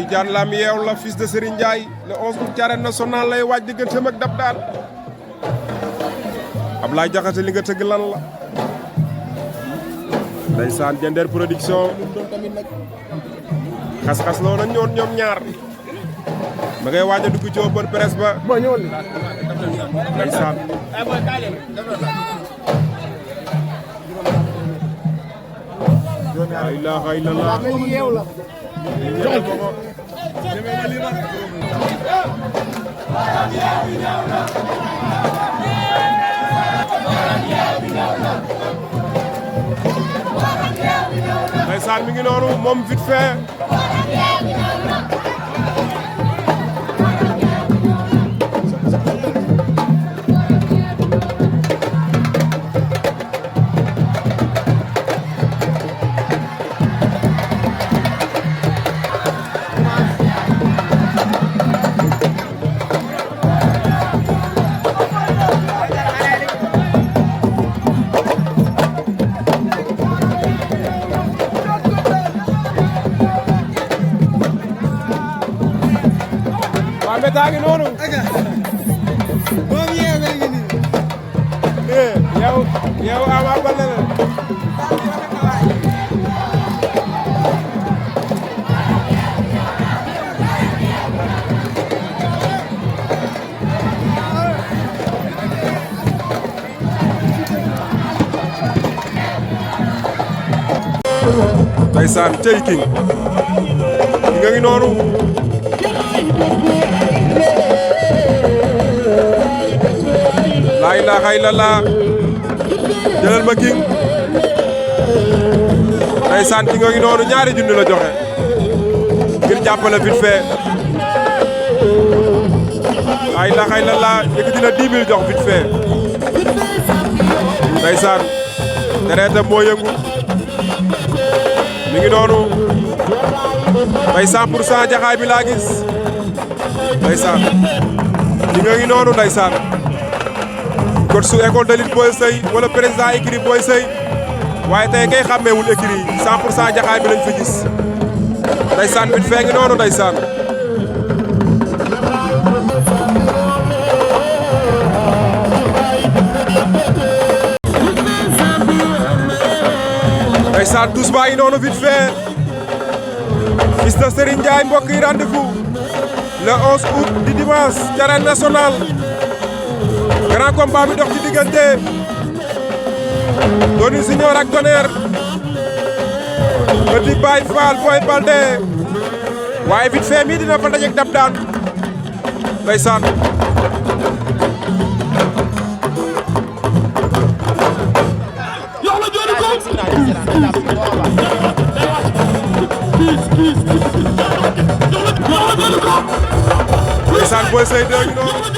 Tidiane Lam yeew la fils de Serigne Ndiaye le 11 août ci arène nationale lay waaj digganteem ak Dab Daan Ablaye Jaxate li nga tëgg lan la ndeysaan Diender production xas-xas loo nañ ñoom ñaar ma ngay waaj a dugg ci open press ba ndeysaan la ilaha illallah ndeysaan mi ngi noonu moom vite fait taa ngi noonu moom yeewee ngi nii yow Ama Baldé la ndeysaan tey king nga ngi noonu laa ilaaha illallah jëlal ma king ndeysaan ki nga ngi noonu ñaari junni la joxe ngir jàppale vite fait laa ilaaha illallah yëkkati na 10 000 jox vite fait ndeysaan deretam moo yëngu mi ngi noonu tey 100% jaxaay bi laa gis ndeysaan ki nga ngi noonu ndeysaan coach su école de lutte Boy Seye wala président écurie Boy Seye waaye tey kay xàmmeewul écurie 100% jaxaay bi lañ fi gis ndeysaan vite fait ngi noonu ndeysaan ndeysaan tous baa ngi noonu vite fait fils de Serigne Ndiaye mbokk yi rendez-vous le 11 août di dimanche ci arène nationale grand combat bi dox ci diggante Tony Junior ak Tonnerre Petit Baye Fall Boy Baldé waaye vite fait mi dina fa dajeek Dab Daan ndeysaan ndeysaan Boy Seye dégg noonu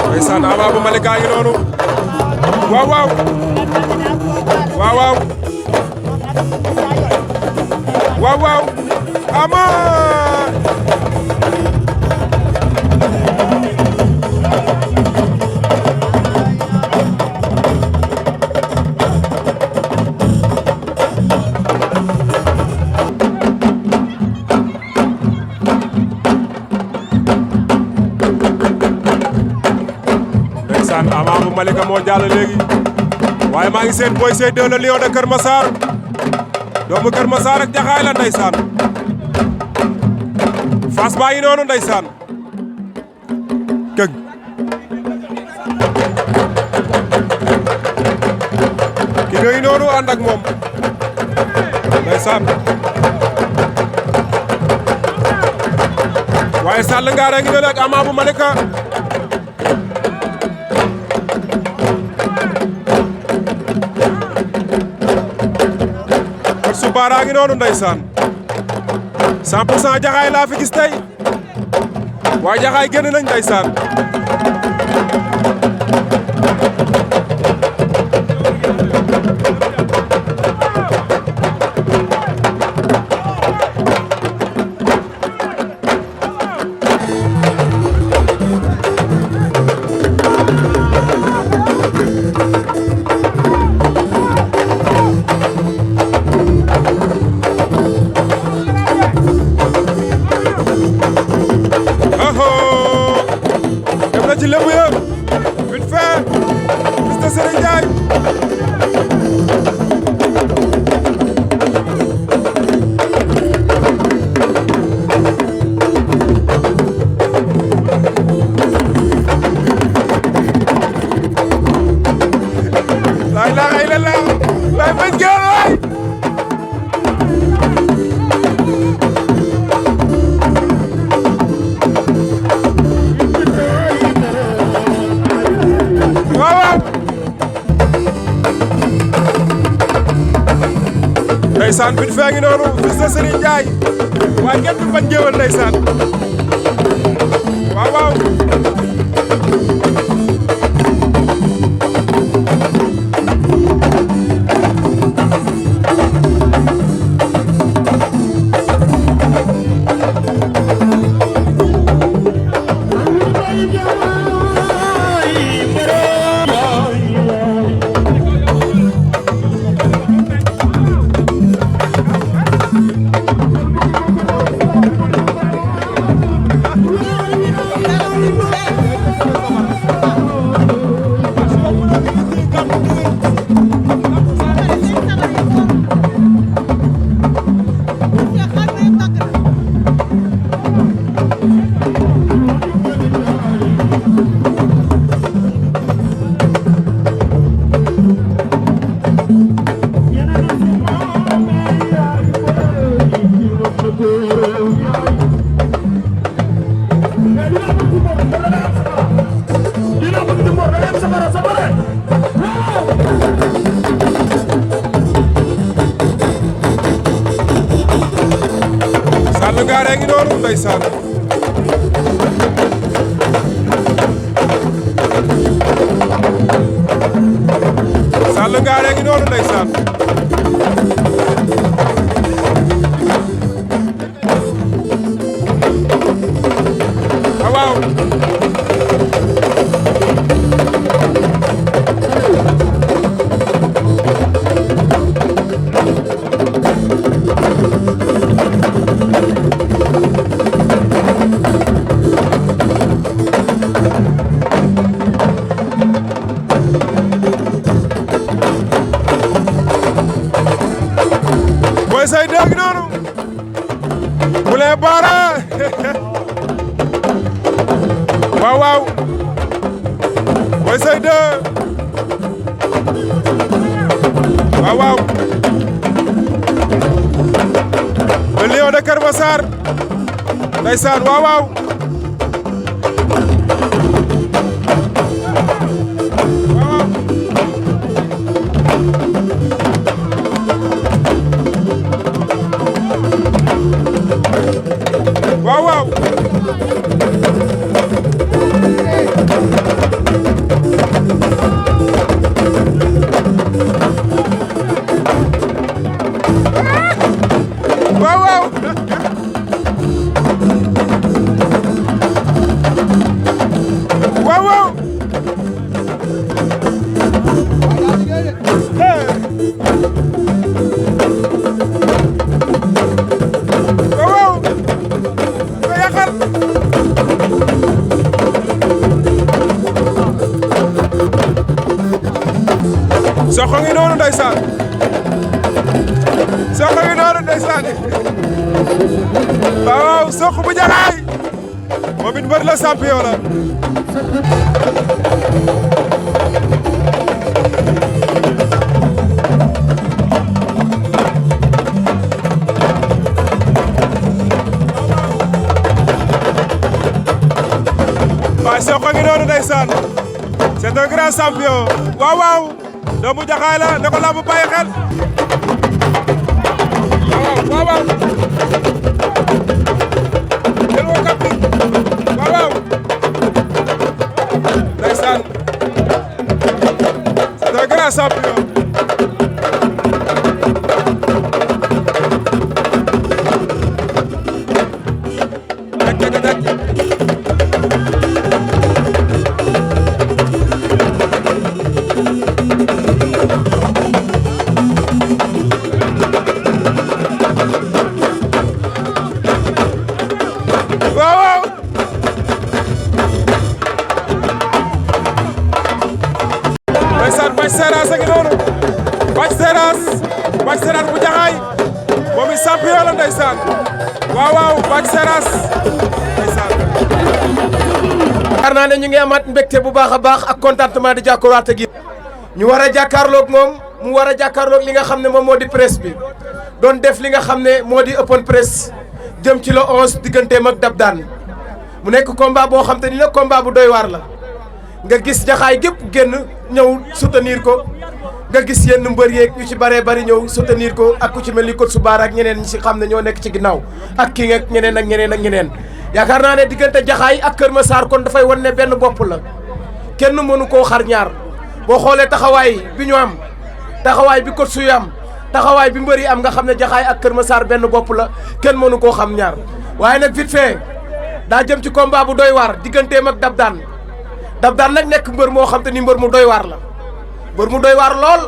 ndeysaan Ama bu Malika ngi noonu waaw waaw waaw waaw waaw waaw Ama Ama bu Malika moo jàll léegi waaye maa ngi seen Boy Seye 2 le lion de Kër Massar doomu Kër Massar ak Jaxaay la ndeysaan Fass baa ngi noonu ndeysaan këg ki nga ngi noonu ànd ak moom ndeysaan waaye Sall Ngaara ngi ne ak Ama bu Malika Baara ngi noonu ndeysaan 100% Jaxaay laa fi gis tey waaye Jaxaay génn nañ ndeysaan ci lébu ya vite fait Fils de Serigne Ndiaye la ilaha illallah lay bañ gën waay ndeysaan bit fee ngi noonu Fils de Serigne Ndiaye waaye kenn du bañ géwël ndeysaan waaw waaw Sall Ngaara ngi noonu ndeysaan Sall Ngaara ngi noonu ndeysaan waaw Boy Seye 2 gi noonu Poulain Bara waaw waaw Boy Seye 2 waaw waaw le lion de Keur Massar ndeysaan waaw waaw waaw waaw waaw waaw waaw waaw Sokh ngi noonu ndeysaan Sokh ngi noonu ndeysaan waaw Sokh bu Jaxaay moom it mbër la champion la waaw Sokh ngi noonu ndeysaan c'est un grand champion waaw waaw doomu Jaxaay la ne ko lamb bàyyi xel waaw waaw jël woo kap bi waaw waaw ndeysaan c'est un grand champion Bac Seras a ngi noonu Bac Seras bu Jaxaay moom it champion la ndeysaan waaw waaw Bac Seras ndeysaan yaakaar naa ne ñu ngi amaat mbégte bu baax a baax ak contentement di jàkkaarloo ak ñu war a jàkkaarloog moom mu war a jàkkaarloog li nga xam ne moom moo di presse bi doon def li nga xam ne moo di open presse jëm ci le 11 digganteem ak Dab Daan mu nekk combat boo xam te ni nag combat bu doy waar la nga gis Jaxaay gépp génn ñëw soutenir ko nga gis yenn mbër yeeg yu ci bëree bëri ñëw soutenir ko ak ku ci mel ni Côte Soubar ak ñeneen ñi si xam ne ñoo nekk ci ginnaaw ak kii ak ñeneen ak ñeneen ak ñeneen yaakaar naa ne diggante Jaxaay ak Keur Massar kon dafay wan ne benn bopp la kenn mënu koo xar ñaar boo xoolee taxawaay bi ñu am taxawaay bi Côte Souy am taxawaay bi mbër yi am nga xam ne Jaxaay ak Keur Massar benn bopp la kenn mënu koo xam ñaar waaye nag vite fait daa jëm ci combat bu doy waar digganteem ak Dab Daan Dab Daan nag nekk mbër moo xam te ni mbër mu doy waar la mbër mu doy waar lool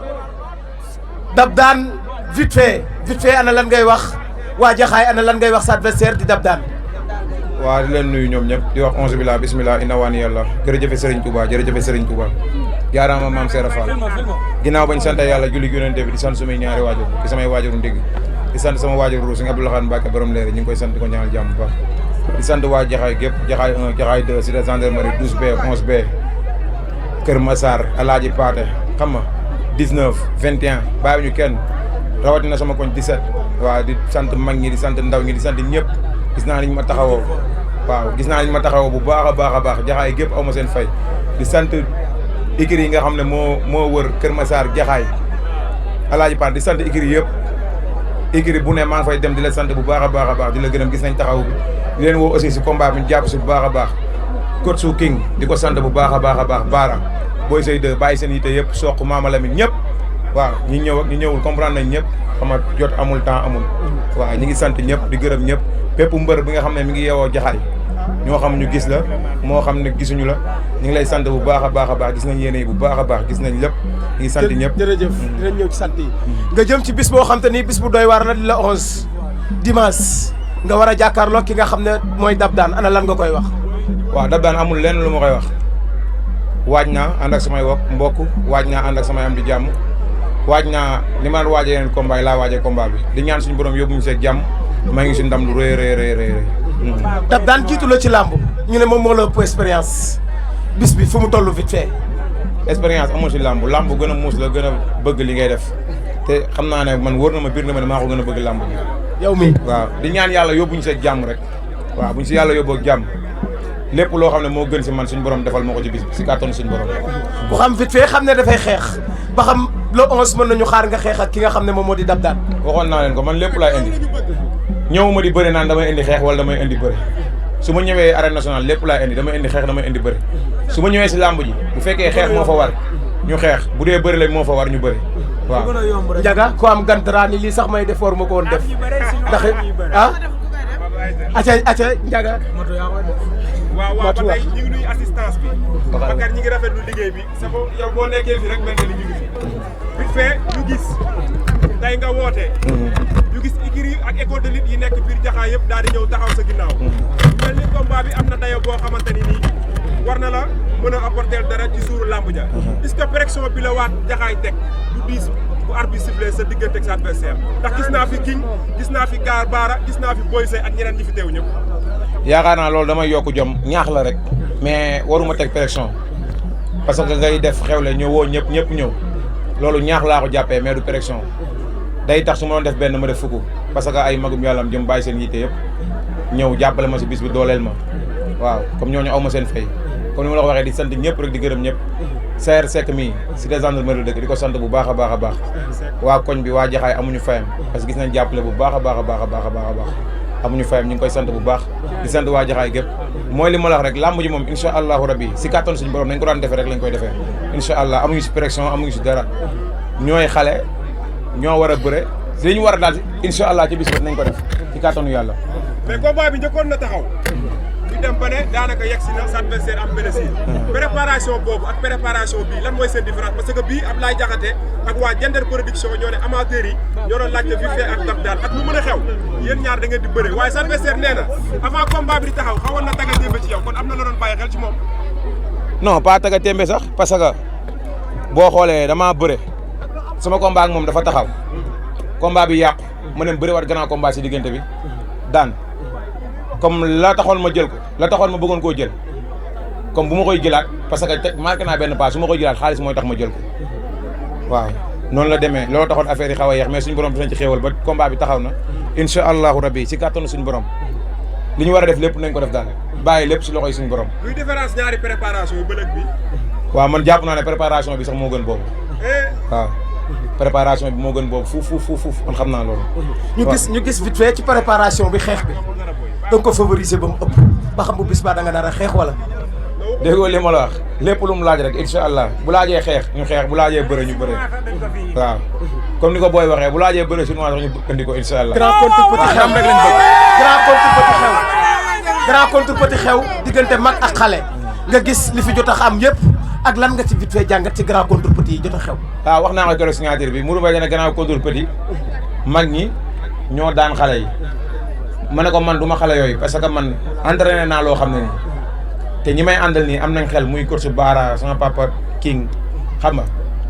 Dab Daan vite fait ana lan ngay wax waa Jaxaay ana lan ngay wax sa adversaire di Dab Daan. waaw di leen nuyu ñoom ñëpp di wax onze billah bismillah inna waani yàlla jërëjëfe Serigne Touba jërëjëfe Serigne Touba jaaraama maam Seera Fall ginnaaw bañ sant yàlla julli yonent bi di sant sumay ñaari waajur di samay waajuru ndigg di sant sama waajur ru Sëñ Abdou Lahad Mbacké borom leer ñu ngi koy sant di ko ñaanal jàmm bu baax di sant waa Jaxaay gépp Jaxaay 1 Jaxaay 2 cité gendarmerie 12B 11B Keur Massar Alaaji Paate xam nga 19 21 bàyyi ñu kenn rawatina sama koñ 17 waaw di sant mag ñi di sant ndaw ñi di sant ñëpp gis naa ni ñu ma taxawoo waaw gis naa ni ñu ma taxawoo bu baax a baax a baax Jaxaay gépp aw ma seen fay di sant écuries yi nga xam ne moo wër Keur Massar Jaxaay Alaaji Paate di sant écuries yëpp écurie bu ne maa ngi fay dem di la sant bu baax a baax a baax di la gërëm gis nañ taxaw bi di leen woo aussi si combat bi ñu jàpp si bu baax a baax Côte Sou King di ko sant bu baax a baax a baax Baara Boy Seye 2 bàyyi seen yite yëpp Sokh Mama Lamine ñëpp waaw ñi ñëw ak ñi ñëwul comprendre nañ ñëpp xam nga jot amul temps amul waaw ñi ngi sant ñëpp di gërëm ñëpp bépp mbër bi nga xam ne mi ngi yeewoo Jaxaay ñoo xam ñu gis la moo xam ne gisuñu la ñu ngi lay sant bu baax a baax a baax gis nañ yéene yi bu baax a baax gis nañ lépp ñu ngi sant ñëpp jërëjëf dinañ ñëw ci sant yi nga jëm ci bis boo xam te ni bis bu doy waar na di la 11 dimanche nga war a jàkkaarloo ki nga xam ne mooy Dab Daan ana lan nga koy wax waaw Dab Daan amul lenn lu ma koy wax waaj naa ànd ak samay mbokk waaj naa ànd ak samay am di jàmm waaj naa li ma waajee yeneen combat yi laa waajee combat bi di ñaan suñu borom yóbbuñu see jàmm maa ngi si ndam lu rëy. Dab Daan jiitu la ci làmb ñu ne moom moo la ëpp expérience bis bi fu mu toll vite fait. expérience amul si làmb gën a muus la gën a bëgg li ngay def te xam naa ne man wóor na ma biir na ma ne maa ko gën a bëgg làmb bi. yow mi waaw di ñaan yàlla yóbbuñu see jàmm rek waaw buñ si yàlla yóbboo jàmm lépp loo xam ne moo gën si man suñu borom defal ma ko ci bis bi si kàttanu suñu borom. ku xam vite fait xam ne dafay xeex ba xam le 11 mën nañu xaar nga xeex ak ki nga xam ne moom moo di Dab Daan. waxoon naa leen ko man lépp laay indi ñëwuma di bëri naan damay indi xeex wala damay indi bëri su ma ñëwee arène nationale lépp laay indi damay indi xeex damay indi bëri su ma ñëwee si làmb ji bu fekkee xeex moo fa war ñu xeex bu dee bëri la moo fa war ñu bëri waaw. Njaga ko am gantara ni lii sax may def war ma ko woon def ndax acca Njaga. waaw ba tey ñu ngi nuyu assistance bi. Bakar ñi ngi rafetlu liggéey bi. sa bo yow boo nekkee fi rek mel na ni ñu ngi fi. vite fait ñu gis tey nga woote. ñu gis écurie ak école de lutte yi nekk biir Jaxaay yëpp daal di ñëw taxaw sa ginnaaw. mel ni combat bi am na dayo boo xamante ni nii war na la mën a apporter dara ci suuru làmb ja. est-ce que pression bi la waat Jaxaay teg du diis bu arbitre sifflé sa diggante ak sa adversaire ndax gis naa fi King gis naa fi Gaar Baara gis naa fi Boy Sey ak ñeneen ñi fi teew ñëpp. yaakaar naa loolu damay yokk jom ñaax la rek mais waruma teg pression parce que ngay def xewle ñëw woo ñëpp ñëw loolu ñaax laa ko jàppee mais du pression day tax su ma doon def benn ma def fukk parce que ay magum yàlla am jëm bàyyi seen yitte yëpp ñëw jàppale ma si bis bi dooleel ma waaw comme ñooñu aw ma seen fay comme ni ma la ko waxee di sant ñëpp rek di gërëm ñëpp Seer Seck mii si des gendarmerie dëkk di ko sant bu baax a baax waa koñ bi waa Jaxaay amuñu fayam parce que gis nañ jàppale bu baax a baax amuñu fayam ñu ngi koy sant bu baax di sant waa Jaxaay gépp mooy li ma la wax rek làmb ji moom incha allahu rabbi si kàttan suñu borom nañ ko daan defee rek lañ koy defee incha allah amuñu si pression amuñu si dara ñooy xale ñoo war a bëre si li ñu war a daal incha allah ci bis bi nañ ko def ci kàttanu yàlla. mais combat bi njëkkoon na taxaw ñu dem ba ne daanaka yegg si na sa adversaire am blessure. préparation boobu ak préparation bii lan mooy seen différence parce que bii Ablaye Diakhaté ak waa Jender production ñoo ne amateurs yi ñoo doon laajte vite fait ak Dab Daan ak lu mën a xew yéen ñaar da ngeen di bëre waaye sa adversaire nee na avant combat bi di taxaw xawoon na tagga témbe ci yow kon am na la doon bàyyi xel ci moom. non pas tagga témbe sax parce que boo xoolee damaa bëre sama combat ak moom dafa taxaw combat bi yàqu ma dem bëre waat grand combat si diggante bi daan comme la taxoon ma jël ko la taxoon ma bëggoon koo jël comme bu ma koy jëlaat parce que marqué naa benn pas su ma koy jëlaat xaalis mooy tax ma jël ko waaw noonu la demee loolu taxoon affaire yi xaw a yeex mais suñu borom dinañ ci xéewal ba combat bi taxaw na incha allahu rabbi si kàttanu suñu borom li ñu war a def lépp nañ ko def daal bàyyi lépp si loxoy suñu borom. luy différence ñaari préparation yu bëlëg bi. waaw man jàpp naa ne préparation bi sax moo gën boobu waaw préparation bi moo gën boobu fuuf man xam naa loolu. ñu gis vite fait ci préparation bi xeex bi da nga ko favoriser ba mu ëpp ba xam bu bis ba da nga nar a xeex wala. déggoo li ma la wax lépp lu mu laaj rek incha allah bu laajee xeex ñu xeex bu laajee bëre ñu bëre waaw comme ni ko booy waxee bu laajee bëre suñu wax ñu indi ko incha allah. grand contre petit xew rek lañ bëgg. grand contre petit xew diggante mag ak xale nga gis li fi jot a xam yëpp ak lan nga ci vite fait jàngat ci grand contre petit yi jot a xew. waaw wax naa ko keroog signature bi Mourou Mbaye dana grand contre petit mag ñi ñoo daan xale yi ma ne ko man du ma xale yooyu parce que man entraîné naa loo xam ne nii te ñi may àndal nii am nañ xel muy coach Baara sama papa King xam nga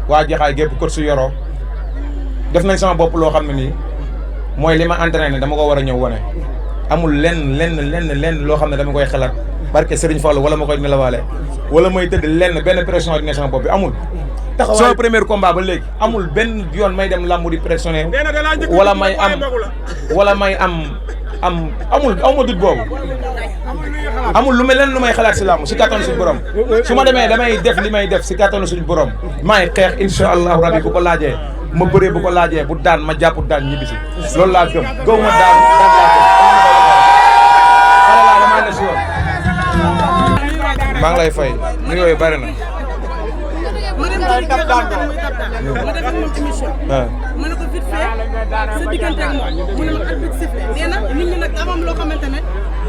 waa Jaxaay gépp coach Yoro def nañ sama bopp loo xam ne nii mooy li ma entraîné dama ko war a ñëw wane amul lenn loo xam ne dama koy xalaat barke Serigne Fallou wala ma koy nelawaale wala may tëdd lenn benn pression di ne sama bopp bi amul. taxawaay sama premier combat ba léegi amul benn yoon may dem lambu di pressionné wala may am amul aw ma dut boobu amul lu mel leen lu may xalaat si làmb si kattanu suñu borom su ma demee damay def li may def si kattanu suñu borom maay xeex incha allahu rabi bu ko laajee ma bëree bu ko laajee bu daan ma jàpp daan ñibbi si loolu laa gëm gaw ma daan laa gëm xale laa damaa ne si yoon maa ngi lay fay ni yooyu bari na ma dem ci Dab Daan ma def ak moom émission. ma ne ko vite fait sa diggante ak moom mu ne ma arbitre sifflé nee na nit ñi nag amam loo xamante ne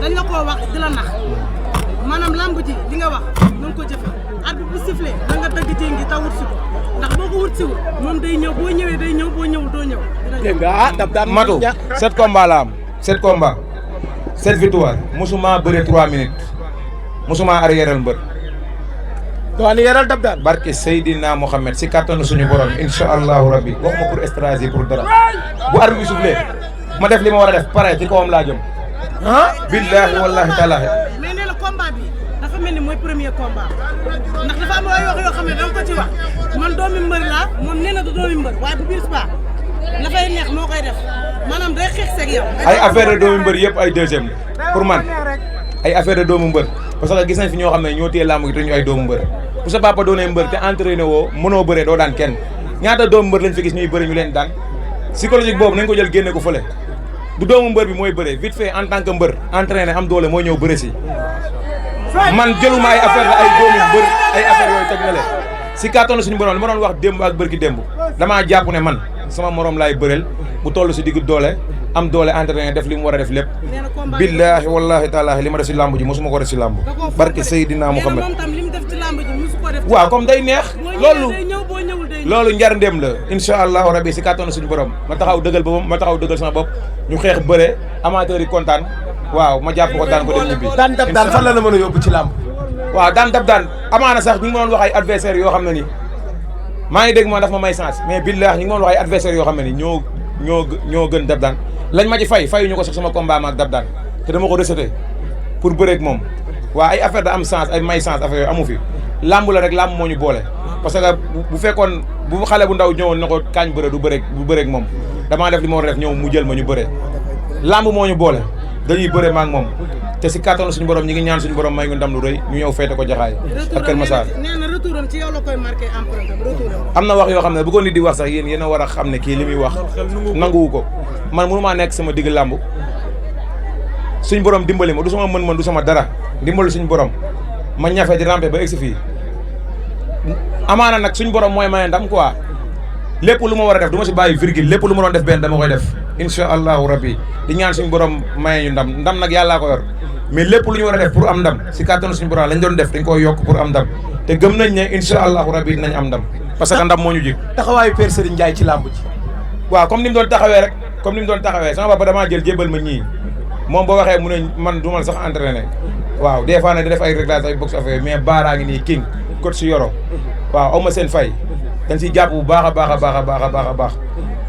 dañ la koo wax di la nax maanaam lamb ji li nga wax na nga ko jëfe arbitre bu sifflé da nga dëgg ci ngi taw wut si ko ndax boo ko wut si wul moom day ñëw boo ñëwee day ñëw boo ñëwul doo ñëw. dégg nga Dab Daan matu 7 combats la am 7 combats 7 victoires musuma bëre 3 minutes musuma arrièreal mbër doon yeral dab daan barke Seydina Mohamed si kattanu suñu borom incha allahu rabbi waxuma pour stratégie pour dara bu arbitre bi soufflé ma def li ma war a def pare ci kawam laa jëm billahi wallahi taalaahi mais nee na combat bi dafa mel ni mooy premier combat ndax dafa am ay wax yoo xam ne danga ko ci wax man doomi mbër laa moom nee na du doomi mbër waaye bu biir Spa la fay neex moo koy def maanaam day xeex seeg yow. ay affaire de doomu mbër yëpp ay deuxième pour man ay affaire de doomu mbër parce que gis nañ fi ñoo xam ne ñoo téye làmb gi te ñu ay doomu mbër bu sa papa doonee mbër te entraîné woo mënoo bëree doo daan kenn ñaata doomu mbër lañ fi gis ñuy bëri ñu leen daan psychologique boobu nañ ko jël génne ko fële du doomu mbër bi mooy bëree vite fait en tant que mbër entraîné am doole mooy ñëw bëre si man jëluma ay affaire la ay doomu mbër ay affaire yooyu teg na leen si kattanu suñu borom li ma doon wax démb ak bërki démb damaa jàpp ne man sama morom laay bëreel bu toll si diggu doole am doole entraîné def li mu war a def lépp billaahi wallaahi taalaahi li ma def si làmb ji mosuma ko def si làmb barke Seydina Muhammad waaw comme day neex loolu njar ndem la incha allahu rabbi si kattanu suñu borom ma taxaw dëggal boppam ma taxaw dëggal sama bopp ñu xeex bëre amateur yi kontaan waaw ma jàpp ko daan ko dem ñibbi daan dab daan fan la mën a yóbbu ci làmb waaw daan dab daan amaana sax ñu ngi ma doon wax ay adversaires yoo xam ne ni maa ngi dégg ma daf ma may chance mais billaahi ñu ngi ma doon wax ay adversaires yoo xam ne ni ñoo gën dab daan lañ ma ci fay ñu ko sax sama combat ma ak dab daan te dama ko rejeté pour bëreeg moom waaw ay affaire da am chance ay may chance affaire yooyu amu fi làmb la rek làmb moo ñu boole parce que bu fekkoon bu xale bu ndaw ñëwoon na ko kaañ bëre du bëreeg moom damaa def li ma war a def ñëw mu jël ma ñu bëre làmb moo ñu boole dañuy bëre ma ak moom te si kattanu suñu borom ñi ngi ñaan suñu borom may ñu ndam lu rëy ñu ñëw feete ko jaxaay ak Kër Massar nee na retouram ci yow la koy marqué empreinte retouram am na wax yoo xam ne bu ko nit di wax sax yéen a war a xam ne kii li muy wax nanguwu ko man mënu maa nekk sama digg làmb suñ borom dimbali ma du sama mën-mën du sama dara dimbalu suñu borom ma ñafe di rampe ba egsi fii amaana nag suñ borom mooy maye ndam quoi lépp lu ma war a def du ma si bàyyi virgule lépp lu ma doon def benn dama koy def incha allahu rabbi di ñaan suñu borom maye ñu ndam nag yàllaa ko yor mais lépp lu ñu war a def pour am ndam si kàttanu suñu borom lañ doon def dañ koy yokk pour am ndam te gëm nañ ne incha allahu rabbi dinañ am ndam parce que ndam moo ñu jig taxawaayu Père Serigne Ndiaye ci làmb ji waaw comme ni mu doon taxawee rek comme ni mu doon taxawee sama papa damaa jël jébal ma ñii moom boo waxee mu ne man du ma sax entraîné waaw des fois nag di def ay réglage ay boxe affaire mais baaraa ngi nii king coach si yoro waaw aw ma seen fay dañ siy jàpp bu baax a baax a baax a baax a baax a baax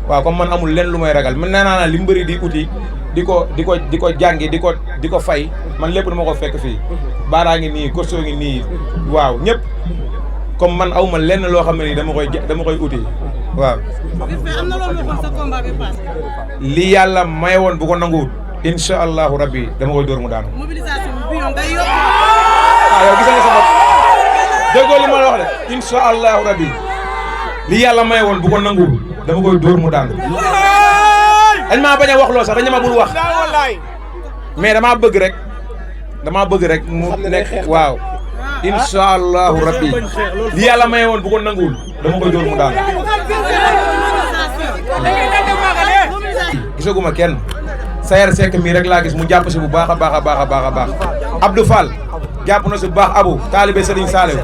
waaw comme man amul lenn lu may ragal man nee naa li mbëri di uti di ko jàngi di ko fay man lépp dama ko fekk fii baaraa ngi nii coach ngi nii waaw ñëpp comme man aw ma lenn loo xam ne nii dama koy uti waaw. am na loolu waxoon sa combat bi passé. li yàlla may woon bu ko nanguwut incha allahu rabbi dama koy dóor mu daanu. mobilisation bi yoon day yokk. yow gis nga sa bopp déggoo li ma la wax de incha allahu rabbi li yàlla may woon bu ko nanguwut dama koy dóor mu daanu. dañ maa bañ a wax loo sax dañ ma bul wax mais damaa bëgg rek mu nekk waaw. incha allahu rabbi li yàlla maye woon bu ko nanguwul dama koy dóor mu daanu. gisaguma kenn Sayer Seck mii rek laa gis mu jàpp si bu baax a baax a baax a baax a baax Abdou Fall jàpp na si bu baax Abou taalibe Serigne Saliou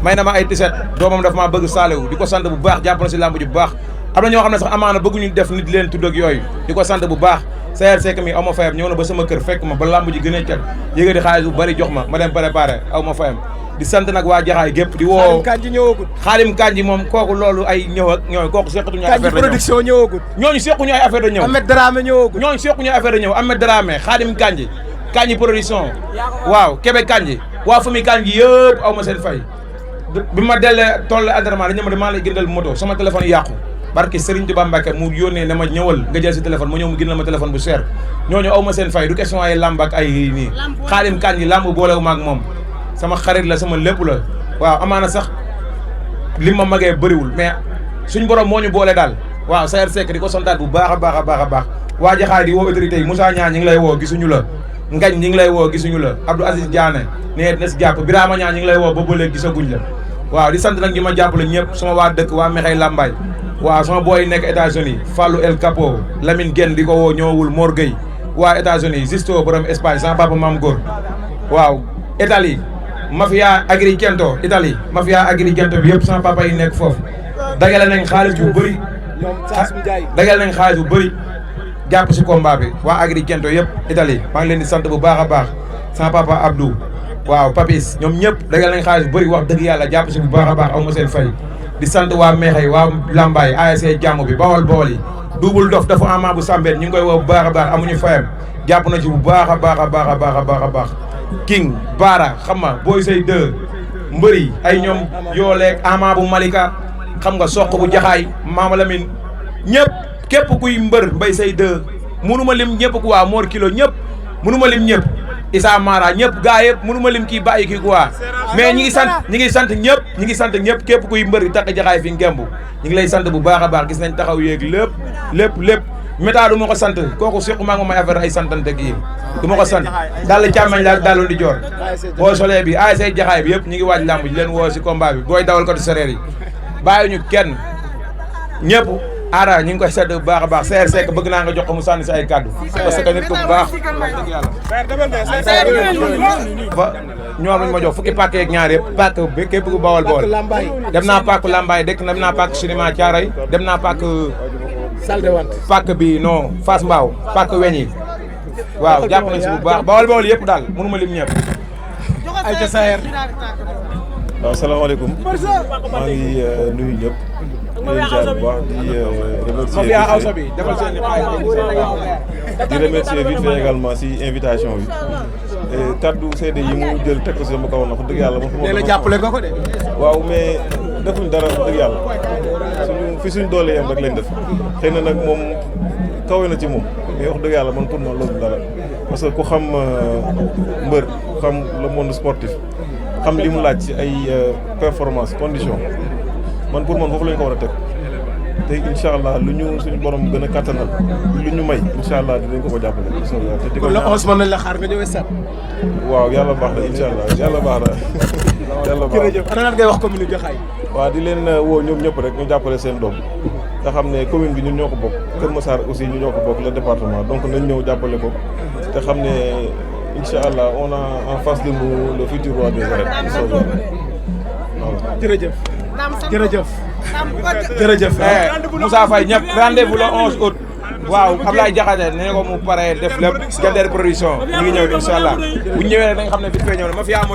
may na ma ay tiset doomam dafa maa bëgg Saliou di ko sant bu baax jàpp na si làmb ji bu baax am na ñoo xam ne sax amaana bëgguñu def nit leen tudd ak yooyu di ko sant bu baax Sayer Seck mi aw ma fayam ñëw na ba sama kër fekk ma ba làmb ji gën a cat yëgati xaalis bu bari jox ma dem préparé aw ma fayam di sant nag waa Jaxaay gépp di woo Xaadim Kanji moom kooku loolu ay ñëw ak ñooñu kooku seqatuñu ay affaire de production ñëwagut ñooñu sequñu ay affaire de ñëw Ahmed Dramé ñëwagut ñooñu sequñu ay affaire de ñëw Ahmed Dramé Xaadim Kanji production waaw Kébé Kanji waa famille Kanji yëpp aw ma seen fay bi ma dellee toll entraînement dañu ma damaa lay gëndal moto sama téléphone yàqu barke Serigne Touba Mbacke mu yónnee ne ma ñëwal nga jël si téléphone ma ñëw mu gëndal ma téléphone bu cher ñooñu aw ma seen fay du question ay lamb ak ay nii Xaadim Kanji lamb boolewu ma ak moom sama xarit la sama lépp la waaw amaana sax li ma magee bëriwul mais suñ borom moo ñu boole daal waaw Sayer Seck di ko santaat bu baax a baax a baax a baax waa Jaxaay di woo autorité yi Moussa Niang ñi ngi lay woo gisuñu la Ngañ ñi ngi lay woo gisuñu la Abdou Aziz Diané nee dina si jàpp Birama Niang ñi ngi lay woo ba léegi gisaguñ la waaw di sant nag ñi ma jàppale ñëpp sama waa dëkk waa Mexey Lambaay waaw sama booy nekk États-Unis Fallou El Capo Lamine Guène di ko woo ñëwul Mor Gueye waa États-Unis Justo borom Espagne sama papa Mam Góor waaw Italie mafia Agrigento Italie mafia Agrigento bi yëpp sama papa yi nekk foofu dagale nañ xaalis bu bëri jàpp si combat bi waa Agrigento yëpp Italie maa ngi leen di sant bu baax a baax sama papa Abdou waaw Papis ñoom ñëpp dagal nañ xaalis bu bëri wax dëgg yàlla jàpp si bu baax a baax aw ma seen fay di sant waa Meexey waa Lambaay ASC jàmm bi Bawol Bawol yi Double Dof dafa ama bu Sambeen ñu ngi koy woo bu baax a baax amuñu fayam jàpp na ci bu baax a baax a baax a baax a baax a baax King Baara xam nga Boy Sey 2 mbëri ay ñoom yooleeg ama bu Malika xam nga soq bu jaxaay Mama Lamine ñëpp képp kuy mbër Mbay Sey 2 mënuma lim ñëpp ku waa Mor Kilo ñëpp mënuma lim ñëpp Issa Mara ñëpp gaa yëpp mënuma lim kii bàyyi kii quoi mais ñi ngi sant ñëpp képp kuy mbër takk jaxaay fi ngemb ñi ngi lay sant bu baax a baax gis nañ taxaw yéeg lépp méta du ma ko sant kooku surtout maa ngi may affaire ay santante kii du ma ko sant daal càmmañ la ak daal di joor boo solee bi ASC jaxaay bi yëpp ñi ngi waaj làmb ji leen woo si combat bi booy dawal ko di sereer yi bàyyi ñu kenn ñëpp aara ñu ngi koy sedd bu baax a baax Seer Seck bëgg naa nga jox ko mu sànni si ay kàddu parce que nit ko bu baax ba ñoom lañ ma jox fukki pàkk yeeg ñaar yëpp pàkk bi képp ku bawal bool dem naa pàkk Lambaay dem naa pàkk cinéma Thiaroye dem naa pàkk pàkk bi non Fass Mbao pàkk weñ yi waaw jàpp nañ si bu baax bawal bawal yëpp daal mënuma lim ñëpp ay ca Saer waaw salaamaaleykum maa ngi nuyu ñëpp di leen jaar bu baax di remercier vite fait également si invitation bi kaddu seede yi mu jël teg ko si sama kaw na wax dëgg yàlla nee na jàppale nga ko de waaw mais defuñ dara wax dëgg yàlla suñ doole yem rek lañ def xëy na nag moom kawe na ci moom mais wax dëgg yàlla man pour man loolu dara parce que ku xam mbër ku xam le monde sportif xam li mu laaj ci ay performance condition man pour man foofu la ñu ko war a teg te incha allah lu ñu suñu borom gën a kattanal lu ñu may incha allah dinañ ko jàppale. te di ko la 11 mën nañ la xaar nga ñëwee sat waaw yàlla baax na incha allah yàlla baax na. yàlla baax na jërëjëf ana lan ngay wax commune Jaxaay. waaw di leen woo ñoom ñëpp rek ñu jàppale seen doom nga xam ne commune bi ñun ñoo ko bokk Kër Massar aussi ñu ñoo ko bokk le département donc nañ ñëw jàppale ko te xam ne incha allah on a en face de nous le futur roi des arènes. jërëjëf jërëjëf jërëjëf Moussa Faye ñëpp rendez-vous le 11 août waaw Ablaye Diakhaté nee ko mu pare def lépp Diender production ñu ngi ñëw incha allah bu ñu ñëwee rek da nga xam ne vite fait ñëw na ma fi amoon